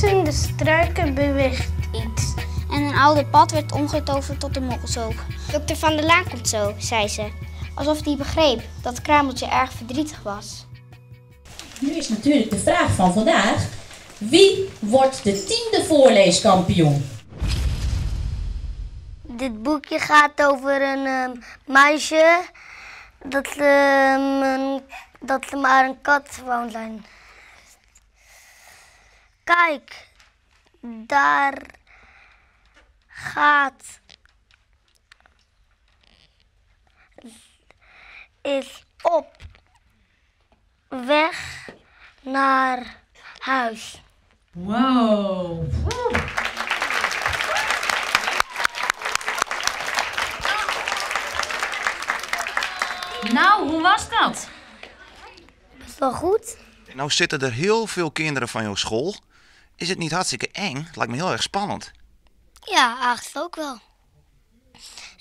Tussen de struiken beweegt iets. En een oude pad werd omgetoverd tot een mokkelsoap. Dokter Van der Laan komt zo, zei ze. Alsof die begreep dat Kruimeltje erg verdrietig was. Nu is natuurlijk de vraag van vandaag: wie wordt de 10e voorleeskampioen? Dit boekje gaat over een meisje dat ze maar een kat wou zijn. Kijk, daar gaat is op weg naar huis. Wow. Nou, hoe was dat? Best wel goed. Nou zitten er heel veel kinderen van jouw school. Is het niet hartstikke eng? Het lijkt me heel erg spannend. Ja, eigenlijk ook wel.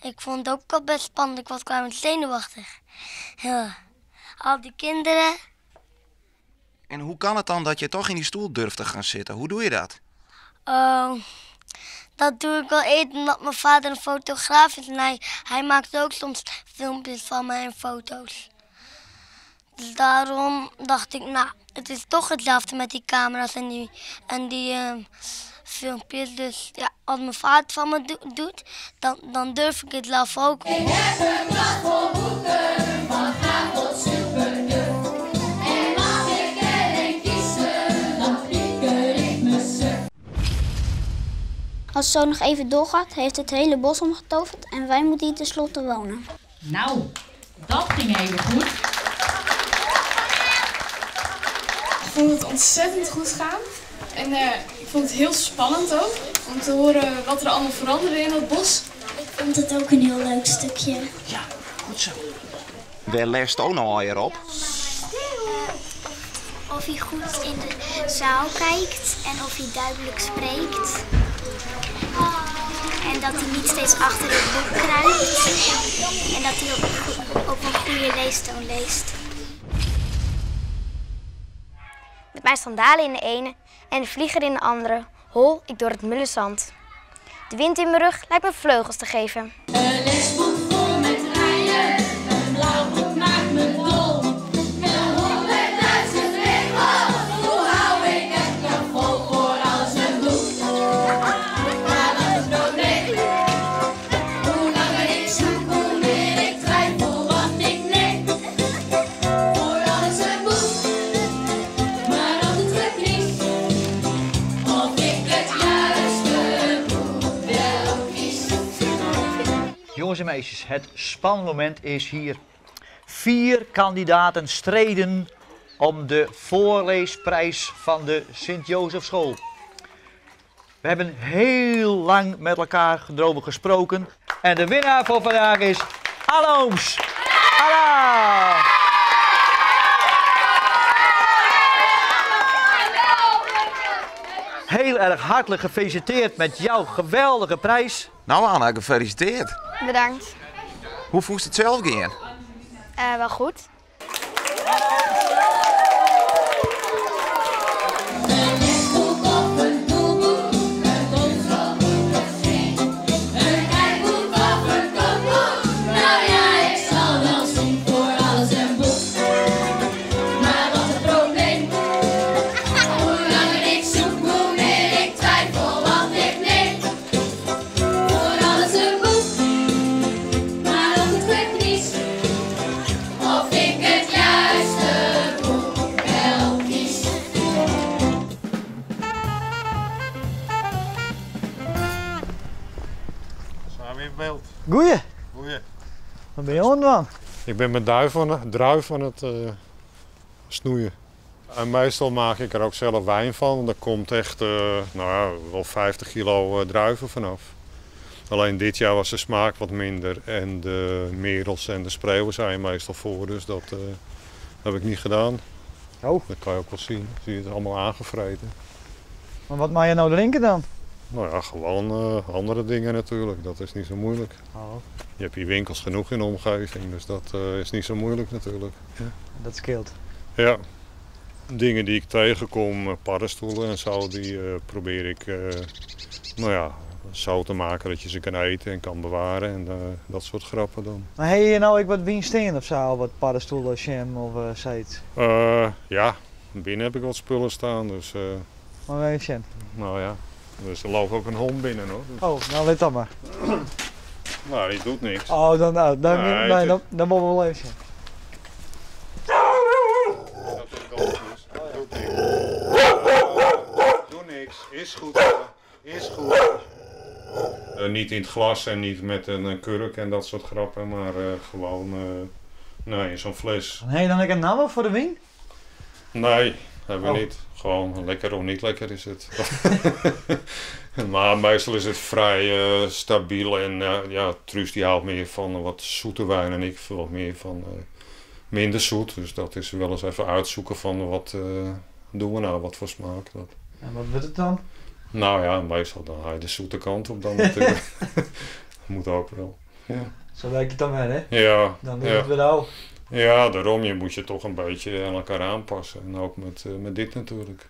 Ik vond het ook al best spannend. Ik was klein met zenuwachtig. Ja. Al die kinderen. En hoe kan het dan dat je toch in die stoel durft te gaan zitten? Hoe doe je dat? Oh, dat doe ik al eerder omdat mijn vader een fotograaf is. En hij maakt ook soms filmpjes van mij en foto's. Dus daarom dacht ik, nou, het is toch hetzelfde met die camera's en die filmpjes. Dus ja, als mijn vader het van me doet, dan durf ik het zelf ook. Ik heb een kast vol boeken, van gaaf tot superduf. En mag ik er een kiezen, dan pieker ik me suf. Als het zo nog even doorgaat, heeft het hele bos omgetoverd en wij moeten hier tenslotte wonen. Nou, dat ging even goed. Ik vond het ontzettend goed gaan. En ik vond het heel spannend ook, om te horen wat er allemaal veranderde in dat bos. Ik vond het ook een heel leuk stukje. Ja, goed zo. Waar leest ook nou alweer op? Of hij goed in de zaal kijkt en of hij duidelijk spreekt. En dat hij niet steeds achter het boek kruipt. En dat hij op een goede leestoon leest. Met mijn sandalen in de ene en de vlieger in de andere hol ik door het mulle zand. De wind in mijn rug lijkt me vleugels te geven. Een lesboek vol met rijen, een blauw boek maakt me dol. Wel 100.000 regels, hoe hou ik het nog vol voor alles een boek? Maar wat een probleem, hoe langer ik zoek, hoe meer ik twijfel wat ik neem. Voor alles een boek, maar altijd gekniest. Of ik het juiste boek wel kies. Jongens en meisjes, het spanmoment is hier. 4 kandidaten streden om de voorleesprijs van de Sint-Jozefschool. We hebben heel lang met elkaar erover gesproken. En de winnaar voor vandaag is Anna Ooms. Anna! Heel erg hartelijk gefeliciteerd met jouw geweldige prijs. Nou Anna, gefeliciteerd. Bedankt. Hoe voelt het zelf gaan? Wel goed. Een lesboek of een doelboek, een controleboek of geen. Een kijkboek of een kookboek, nou ja, ik zal wel zien voor alles een boek. Maar wat een probleem, hoe langer ik zoek, hoe meer ik twijfel wat ik neem. Voor alles een boek, maar altijd geknies. Of ik het juiste boek wel kies. Zijn we in beeld? Goeie. Goeie. Wat ben je aan het doen? Ik ben mijn druif aan het snoeien. En meestal maak ik er ook zelf wijn van. Want er komt echt wel 50 kilo druiven vanaf. Alleen dit jaar was de smaak wat minder en de merels en de spreeuwen zijn meestal voor. Dus dat heb ik niet gedaan. Oh. Dat kan je ook wel zien. Zie je het allemaal aangevreten. Maar wat mag je nou drinken dan? Gewoon andere dingen natuurlijk. Dat is niet zo moeilijk. Oh. Je hebt hier winkels genoeg in de omgeving, dus dat is niet zo moeilijk natuurlijk. Ja. Dat scheelt. Ja. Dingen die ik tegenkom, paddenstoelen en zo, die probeer ik nou ja, zo te maken dat je ze kan eten en kan bewaren en dat soort grappen dan. Maar heb je nou ook wat wien staan of zo, wat paddenstoelen, jam of zoiets? Ja, binnen heb ik wat spullen staan, dus... Maar even jam. Nou ja, dus er loopt ook een hond binnen hoor. Dus... Oh, nou let dan maar. Nou, die doet niks. Oh, dan, nou, dan, Nee, nee, het is- dan mogen we wel even zien. Dat is doodjes. Doet niks. Doe niks. Is goed. hoor. Is goed. Niet in het glas en niet met een kurk en dat soort grappen, maar gewoon nee, in zo'n fles. Heb je dan ook een naam voor de wien? Nee, hebben we Oh. niet. Gewoon lekker of niet lekker is het. Maar meestal is het vrij stabiel en ja, Truus die houdt meer van wat zoete wijn en ik wat meer van minder zoet. Dus dat is wel eens even uitzoeken van wat doen we nou, wat voor smaak dat. En wat wordt het dan? Nou ja, meestal dan ga je de zoete kant op dan natuurlijk. Moet ook wel. Ja. Zo werkt het dan weer, hè? Ja, Dan doe je ja. het weer al. Ja, daarom. Je moet je toch een beetje aan elkaar aanpassen. En ook met dit natuurlijk.